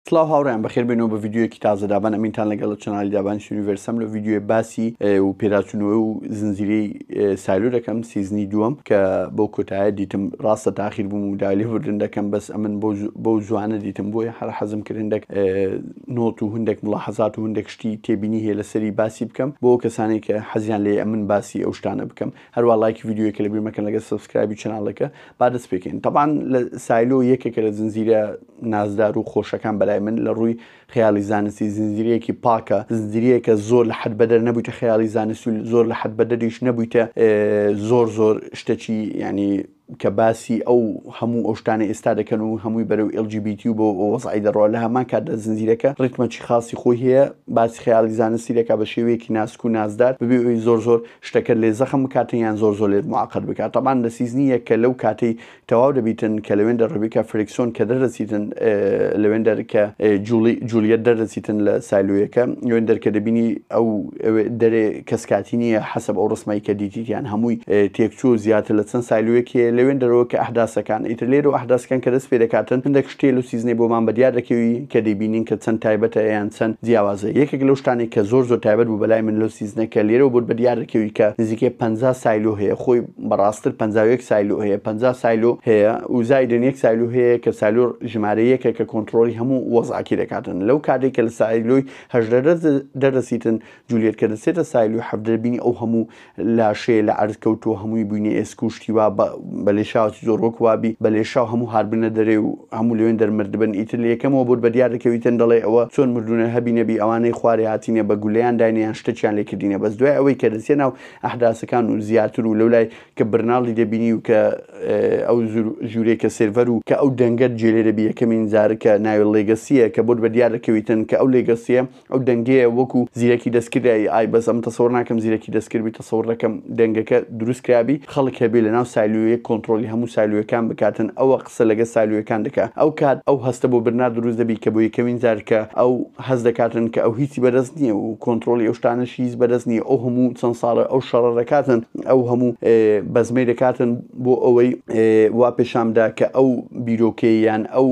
سڵاو هاوڕێیان بەخێر بێنەوە بە ڤیدیۆیەکی تازە دابان ئەمینتان لەگەڵ لە channel ی دابان universe م لە ڤیدیۆی باسی و پێداچوونەوە و زنجیرەی Silo دەکەم season ی دووەم کە بۆ کۆتایە دیتم ڕاستە تاخیر بووم و داوای لێبوردن دەکەم بەس ئەمن بۆ زوانە دیتم بۆیە هەر حەزم کرد هەندێک note و هەندێک ملاحەزات و هەندێک شتی تێبینی هەیە لەسەری باسی بکەم بۆ کەسانێک کە حەزیان لێ ئەمن باسی ئەو شتانە بکەم هەروا لایکی ڤیدیۆیەکە لەبیر مەکەن لەگەڵ subscribe ی channel ەکە. با دەست پێکەین تەبان لە Silo یەکێکە لە زنجیرە نازدار و خۆشەکان بەلای من لە ڕووی خەیاڵی زانستی زنجیرەیەکی پاکە زنجیرەیەکە زۆر لە حەد بەدەر نەبوویتە خەیاڵی زانست و زۆر لە حەد بەدەریش نەبوویتە زۆر زۆر شتەکی ینی کە باسی ئەو هەموو ئەو شتانە ئێستا دەکەن و هەمووی بەرەو LGBT و بۆ وەزعی دەڕۆ لە هەمان کاتدا زنجیرەکە ڕیتمەکی خاصی خۆی هەیە باسی خەیاڵی زانستی دەکات بە شێوەیەکی ناسک و نازدار بەبێ ئەوەی زۆر زۆر شتەکەت لێ زەخم بکاتن یان زۆر زۆر لێت معقد بکات تەبان لە season ی یەک کە لەو کاتەی تەواو دەبیتن کە لەوێندە ڕبیکا فریکسۆن کە دەردەچیتن لەوێندەر کە جولی جولیەت دەردەچیتن لە silo یەکە لەوێندەر کە دەبینی ئەو دەرێ کەسکاتی نییە حەسەب ئەو ڕسمای کە دیتیتیان هەمووی تێکچوو زیاتر لە چەند silo یەک هەیە لەوێندەرەوە کە ئەحداسەکان ئیتر لێرەوە ئەحداسەکان کە دەست پێ دەکاتن هەندێک شتێ لەو season ەی بۆمان بەدیار دەکەوی کە دەیبینین کە چەند تایبەتە یان چەند جیاوازە یەکێک لەو شتانەی کە زۆر زۆر تایبەت بوو بەلای من لەو season ە کە لێرەوە بۆت بەدیار دەکەوی کە نزیکەی 50 silo هەیە خۆی بەڕاستتر 51 silo هەیە 50 silo هەیە و زایدن یەک silo هەیە کە silo ژمارە یەکە کە کۆنترۆڵی هەموو وەزعکی دەکاتن لەو کاتێک کە لە silo ی 18 دەرەسیتن جولیەت کە دەچێتە silo ی 17 بینی ئەو هەموو لاشەیە لە عەرز کەوتووە هەمووی بووینە ئێسک و شتی وا بە لێشاوەکی زۆر وەک وابی بە لێشاو هەموو هاربنە دەرێ و هەموو لەوێن دەرمردبن ئیتر لە یەکەمەوە بۆت بە دیار دەکەویتن دەڵێ ئەوە چۆن مردوونە هەبی نەبی ئەوانەی خوارێ هاتینە بە گولەیان داینە یان شتەکیان لێ کردینە بەس دوای ئەوەی کە دەچێ ناو ئەحداسەکان و زیاتر و لەولای کە برناڵی دەبینی و کە ئەو ژوورەی کە server و کە ئەو دەنگەت جێ لێ دەبی یەکەمین جار کە ناوی Legacy ە کە بۆت بە دیار دەکەویتن کە ئەو Legacy ە ئەو دەنگەیە وەکو زیرەکی دەستکرد AI بەس ئەمن تەسەور ناکەم زیرەکی دەستکرد بی تەسەور دەکەم دەنگەکە دروست کرابی خەڵک هەبێ لەناو silo یەک کۆنتڕۆلی هەموو silo یەکان بکاتن ئەوە قسە لەگە silo یەکان دەکا ئەو کات ئەو هەستە بۆ برنار دروست دەبی کە بۆ یەکەمین جار کە ئەو هەست دەکاتن کە ئەو هیچی بەدەست نییە و کۆنتڕۆلی ئەو شتانەش هیچ بەدەست نییە ئەو هەموو چەند ساڵە ئەو شەڕە دەکاتن ئەو هەموو بەزمەی دەکاتن بۆ ئەوەی وا پێشان بدا کە ئەو بیرۆکەی یان ئەو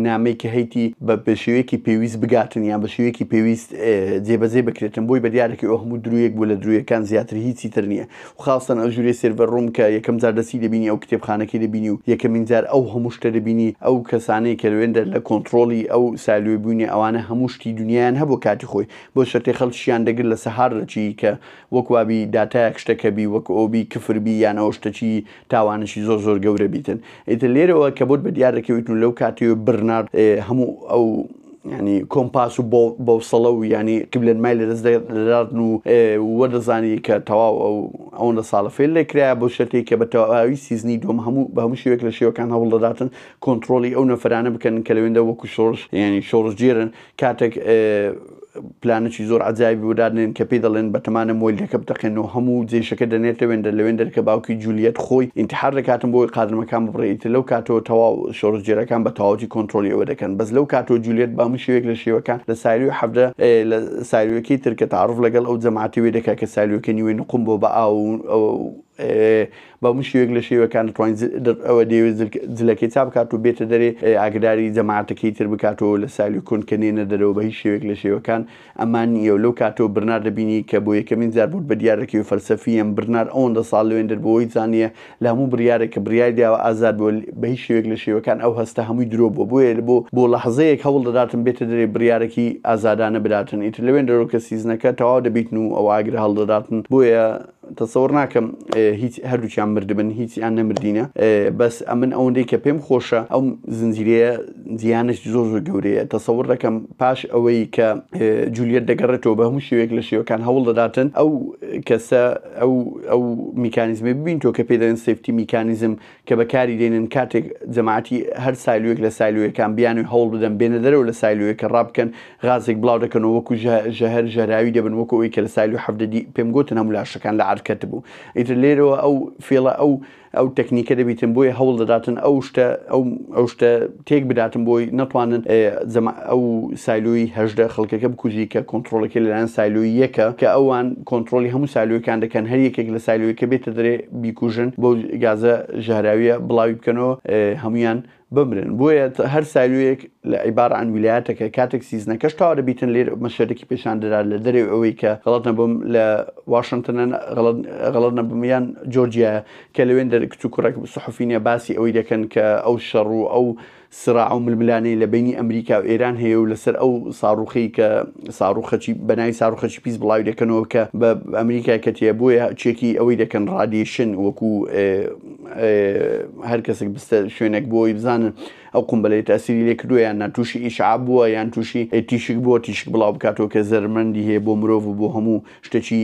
نامەی کە هەیتی بە شێوەیەکی پێویست بگاتن یان بە شێوەیەکی پێویست جێبەجێ بکرێتن بۆی بەدیارەکەی ئەو هەموو درویەک بوو لە درویەکان زیاتر هیچی تر نییە و خاستەن ئەو ژوورەی server room کە یەکەم جار دەستی دەبینی ئەو کتێبخانەکەی دەبینی و یەکەمین جار ئەو هەموو شتە دەبینی ئەو کەسانەی کە لەوێندە لە کۆنتڕۆڵی ئەو silo ی بووینە ئەوانە هەموو شتی دنیایان هەبوو کاتی خۆی بۆ شەرتێ خەڵکیان دەگرت لە سەهارەکی کە وەک وابی داتایەک شتەکە بی وەک ئەوبی کفر بی یان ئەو شتەکی تاوانشی زۆر زۆر گەورە بیتن ئیتر لێرەوە کە بۆت بە دیار دەکەویتن و لەو کاتەوە برنارد هەموو ئەو ینی کۆمپاس و بەوسەڵە و ینی قیبلەنمای لە دەست دەداتن و وەدەزانی کە تەواو ئەو ئەوەندە ساڵە فێل لێ کرایە بۆ شەرتێک کە بە تەواوی season ی دووەم هەموو بە هەموو شێوەیەک لە شێوەکان هەوڵ دەداتن کۆنترۆڵی ئەو نەفەرانە بکەن کە لەوێندە وەکو شۆڕش ینی شۆڕشگێرن کاتێک پلانێکی زۆر عەجایبی بۆ دادنێن کە پێی دەڵێن بەتەمانە مۆلیدەکە بتەقێنەوە هەموو جەیشەکە دەنێرتە وێندەر لەوێندەر کە باوکی جولیەت خۆی ئینتحار دەکاتن بۆی قادرمەکان ببڕێ ئیتر لەو کاتەوە تەواو شۆڕشگێرەکان بە تەواوەتی کۆنترۆلی ئەوە دەکەن بەس لەو کاتەوە جولیەت بە هەموو شێوەیەک لە شێوەکان لە silo ی 17 لە silo یەکەی تر کە تەعارف لەگەڵ ئەو جەماعەتی وێ دەکات کە silo یەکە نیوەی نقوم بۆ بە ئاو و بە هەموو شێوەیەک لە شێوەکان دەتوانین ئەوە دەیەوێت جلەکەی چا بکات و بێتە دەرێ ئاگداری جەماعەتەکەی تر بکاتەوە لە silo ی کۆن کە نێنە دەرەوە بە هیچ شێوەیەک لە شێوەکان ئەمان نییە و لەو کاتەوە برنار دەبینی کە بۆ یەکەمین جار بۆت بە دیار دەکەوێت فەلسەفییەن برنار ئەوەندە ساڵ لەوێندەر بۆ هیچ زانییە لە هەموو بڕیارێک کە بڕیاری داوە ئازاد بووە بە هیچ شێوەیەک لە شێوەکان ئەو هەستە هەمووی درۆ بووە بۆیە بۆ بۆ لەحزەیەک هەوڵ دەداتن بێتە دەرێ بڕیارێکی ئازادانە بداتن ئیتر لەوێندەرەوە کە season ەکە تەواو دەبیتن و ئەو ئاگرە هەڵدەداتن بۆیە تەسەور ناکەم هیچ هەردووکیان مردبن هیچیان نەمردینە بەس ئەمن ئەوەندەی کە پێم خۆشە ئەو زنجیرەیە زیانێکی زۆر زۆر گەورەیە تەسەور دەکەم پاش ئەوەی کە جولیەت دەگەڕێتەوە بە هەموو شێوەیەک لە شێوەکان هەوڵ دەداتن ئەو کەسە ئەو ئەو میکانیزمی ببین تۆ کە پێ دەڵێن safety mechanism کە بەکاری دێنن کاتێک جەماعەتی هەر silo یەک لە silo یەکان بیانوی هەوڵ بدەن بێنە دەرەوە لە silo یەکە ڕابکەن غازێک بڵاو دەکەنەوە وەکو ژەهر ژەهراوی دەبن وەکو ئەوەی کە لە silo 17 دی پێم گوتن هەموو لاشەکان لە عەرد کەتبوو ئیتر لێرەوە ئەو فێڵە ئەو ئەو تەکنیکە دەبیتن بۆیە هەوڵ دەداتن ئەو شتە ئەو ئەو شتە تێک بداتن بۆی نەتوانن ئەو silo ی 18 خەڵکەکە بکوژی کە کۆنترۆڵەکەی لەلایەن silo ی یەکە کە ئەوان کۆنترۆڵی هەموو silo یەکان دەکەن هەر یەکێک لە silo یەکە بێتە دەرێ بیکوژن بەو گازە ژەهراویە بڵاوی بکەنەوە هەمویان بمرن بۆیە هەر silo یەک لە عیبارە عن ویلایەتەکە کاتێک season ەکەش تەواو دەبیتن لێر مەشهەدێکی پێشان درا لە دەرەوەی ئەوەی کە غەڵەت نەبم لە واشنتنە غەڵەت غەڵەت نەبم یان جۆرجیایە کە لەوێن دەر کچ و کوڕێک سحفینە باسی ئەوەی دەکەن کە ئەو شەڕ و ئەو سراع و ململانێی لە بەینی ئەمریکا و ئێران هەیە و لەسەر ئەو ساڕوخەی کە ساڕوخەچی بە ناوی ساڕوخەچی پیس بڵاوی دەکەنەوە کە بە ئەمریکا کەتیە بۆیە چێکی ئەوەی دەکەن radiation وەکو هەر کەسێک بستە شوێنێک بۆی بزانن ئەو قومبەلەی تاسیری لێ کردووە یان نا تووشی ئیشعاب بووە یان تووشی تیشک بووە تیشک بڵاو بکاتەوە کە زەرمەندی هەیە بۆ مرۆڤ و بۆ هەموو شتەکی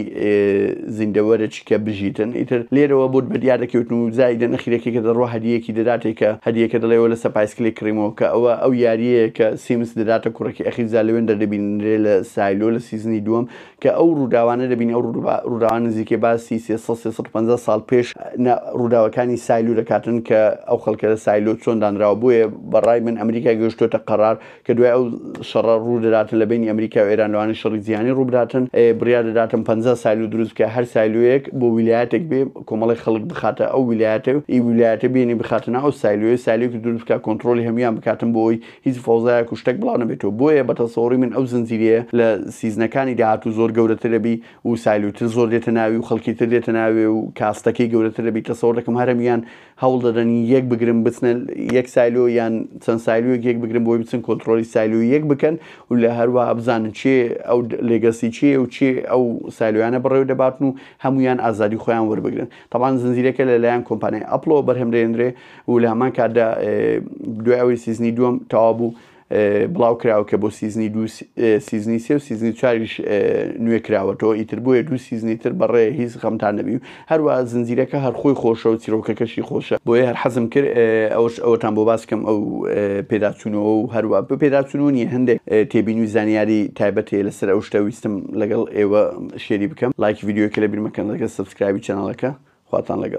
زیندەوەرەکی کە بژیتن ئیتر لێرەوە بۆت بەدیار دەکەوتن و زایدەن ئەخیرەکەی کە دەڕوا هەدیەکی دەداتێ کە هەدیەکە دەڵێ ئەوە لەسەر پایسکلێک کڕیمەوە کە ئەوە ئەو یاریەیە کە سیمس دەداتە کوڕەکەی ئەخیر جا لەوێن دەردەبینرێ لە silo لە season ی دووەم کە ئەو ڕووداوانە دەبینی ئەو ڕووداوانە نزیکەی باسی 300 350 ساڵ پێش ڕووداوەکانی silo دەکاتن کە ئەو خەڵکە لە silo چۆن دانراوە بۆیە بەڕای من ئەمریکا گەشتۆتە قەرار کە دوای ئەو شەڕە ڕوو دەداتن لە بەینی ئەمریکا و ئێران لەوانەیە شەڕی جیهانی ڕوو بداتن بڕیار دەداتن 50 silo دروست بکە هەر silo یەک بۆ ویلایەتێک بێ کۆمەڵی خەڵک بخاتە ئەو ویلایەتە و ئی ویلایەتە بێنی بخاتە ناو ئەو silo یە silo یەکی دروست بکە کۆنتڕۆڵی هەموویان بکاتن بۆ ئەوەی هیچ فەوزایەک و شتێک بڵاو نەبێتەوە بۆیە بە تەسەوڕی من ئەو زنجیرەیە لە season ەکانی داهاتوو زۆر گەورەتر دەبی و silo تر زۆر دێتە ناوی و خەڵکی تر دێتە ناوێ و cast ەکەی گەورەتر دەبی تەسەوڕ دەکەم هەر هەموویان هەوڵ دەدەن یەک بگرن بچنە یەک silo یان چەند silo یەک یەک بگرن بۆی بچن کۆنترۆلی silo یەک بکەن و لە هەروە بزانن چێ ئەو legacy چێ و چێ ئەو silo یانە بەڕێوە دەباتن و هەمویان ئازادی خۆیان وەربگرن تەبان زنجیرەکە لەلایەن کۆمپانیای ئەپڵەوە بەرهەم دەێنرێ و لە هەمان کاتدا دوای ئەوەی season ی دووەم تەواو بوو بڵاو کراوە کە بۆ season ی دوو season ی سێ و season ی چواریش نوێ کراوەتەوە ئیتر بۆیە دوو season ی تر بەڕێ هیچ غەمتان نەبی هەروە زنجیرەکە هەر خۆی خۆشە و چیرۆکەکەشی خۆشە بۆیە هەر حەزم کرد ئەوش ئەوەتان بۆ باس کەم ئەو پێداچوونەوە و هەروە بە پێداچوونەوە نیە هەندێک تێبینی و زانیاری تایبەت هەیە لەسەر ئەو شتە ویستم لەگەڵ ئێوە share ی بکەم لایکی ڤیدیۆکە لەبیر مەکەن لەگەڵ subscribe ی channel ەکە خواتان لەگەڵ.